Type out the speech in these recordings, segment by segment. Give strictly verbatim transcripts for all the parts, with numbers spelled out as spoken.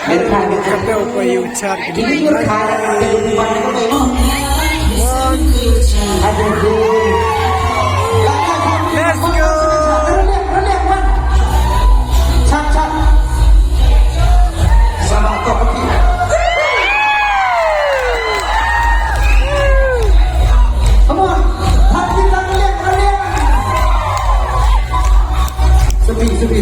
Let's go. Come on. Sepi, sepi.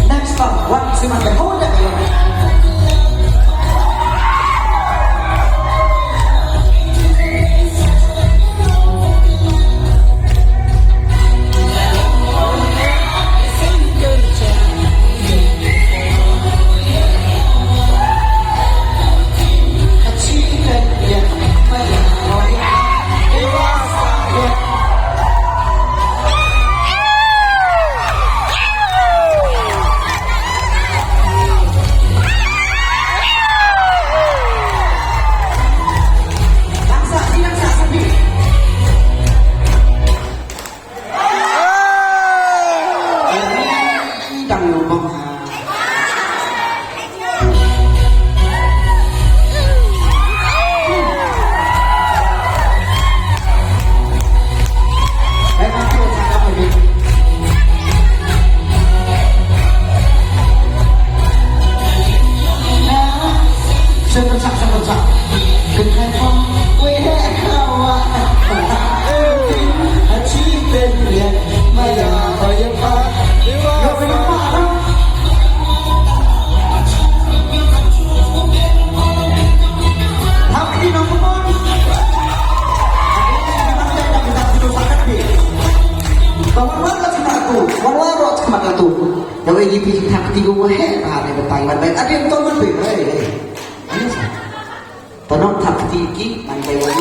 Next up, what is my hold that? Wan wad ka khmat latu, wan wad ka khmat latu. Ïa wei ki phi thak ti ko wa he, ha ne batai wan bai. Ati to man bai, hei, hei. Ani sa. Tanok thak ti ki man bai wan.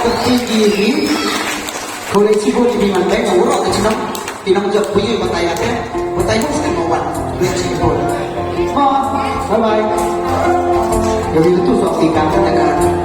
Thak ti ki ni. Ko le chi ko ni man bai, na wurok ka chinam. Ti nang jok phi batai ate. Batai mo sa mo wan. Wi chi ko. Bye bye. Ïa wei tu sok ti ka ka ka.